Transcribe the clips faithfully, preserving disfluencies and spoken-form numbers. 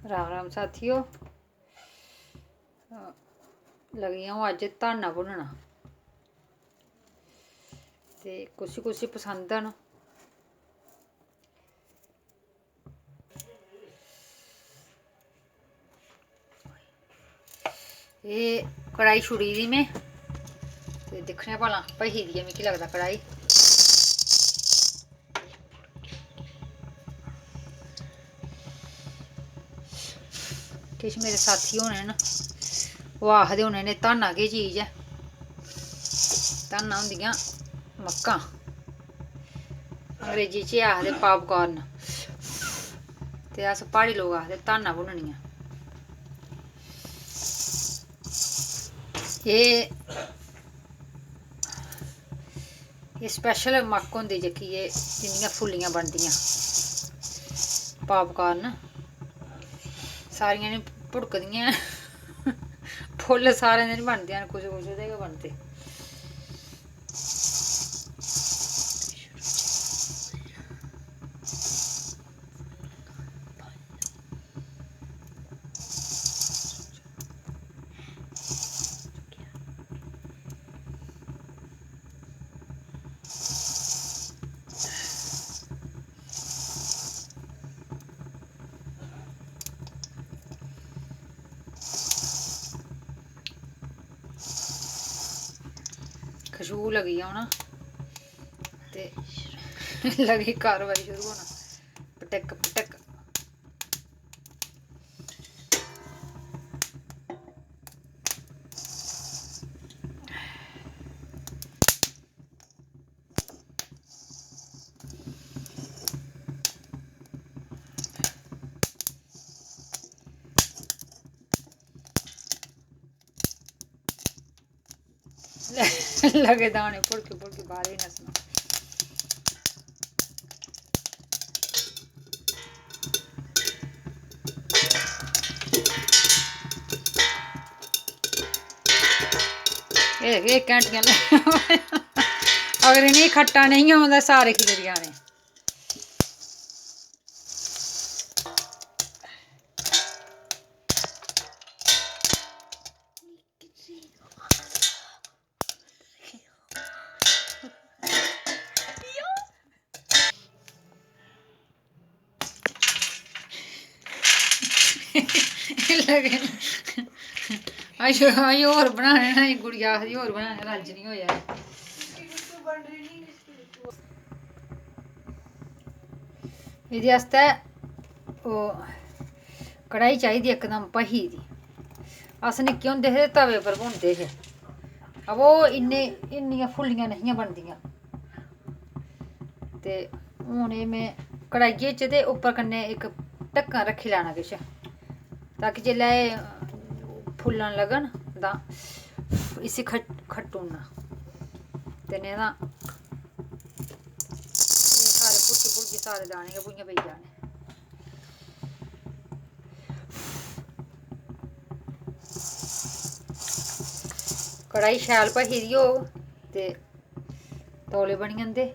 राम राम साथियो, लगी अ'ऊं अज्ज धाना भुन्नना। ते कुसी कुसी पसंद न। एह् कढ़ाई छुड़ी दी में, ते दिक्खने आं भला भखी दी ऐ, मिगी लगदा कढ़ाई। किश मेरे साथी होने न, ओह् आखदे होने न, "एह् धाना केह् चीज ऐ?" धाना होंदियां मक्कां, अंग्रेजी च एह् आखदे पॉपकॉर्न, ते अस प्हाड़ी लोक आखदे धाना भुन्ननियां। एह् एह् स्पैशल मक्क होंदी जेह्की, एह् जिंदियां फुल्लियां बनदियां पॉपकॉर्न, सारियां निं भुड़कदियां, फुल्ल सारें दे निं बनदे हैन, कुसै कुसै दे गै बनदे। खुशबू लगी औना ते लगी कारवाई शुरू होना, पटक पटक। लगे दाने भुड़की भुड़की बाहर ही नस्सना। एह्, एह् घैंटियां ले। अगर इ'नेंगी खट्टा नेईं होग तां सारे खिचड़ी जाने। लगे। अज्ज, अज्ज होर बनाने न, अज्ज गुड़िया आखदी होर बनाने, अज्ज निं होआ। एह्दे आस्तै ओह् कढ़ाई चाहिदी इकदम भखी दी। अस निक्के होंदे हे ते तवे पर भुनदे हे, अबो इन्ने, इन्नियां फुल्लियां नेहियां बनदियां। ते हून एह् में कढ़ाइयै च ते उप्पर कन्नै इक ढक्कन रक्खी लैना किश, ताकि जेल्लै एह् फुल्लन लगन तां इसी खट-, खट्टू ओड़ना। ते नेईं तां एह् सारे भुरकी भुरकी सारे दाने गै भुञां पेई जाने। कढ़ाई शैल भखी दी होग ते तौले बनी जंदे।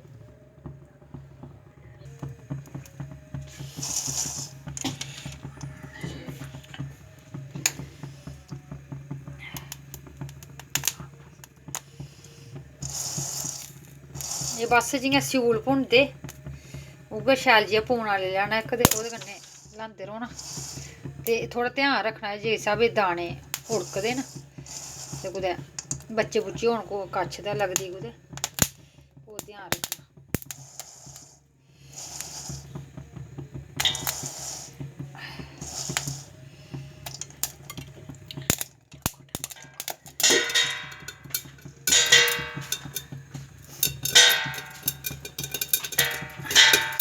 एह् बस जि'यां स्यूल भुनदे, उ'ऐ शैल जेहा पूना लेई लैना इक ते ओह्दे कन्नै ल्हांदे रौह्ना। ते थोह्ड़ा ध्यान रक्खना जे स्हाबै दाने उड़कदे न ते कुतै बच्चे बुच्चे होन को-, कच्छ ते लगदी कुतै, ओह् ध्यान रक्खना।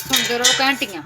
सुनदे र'वो घैंटियां।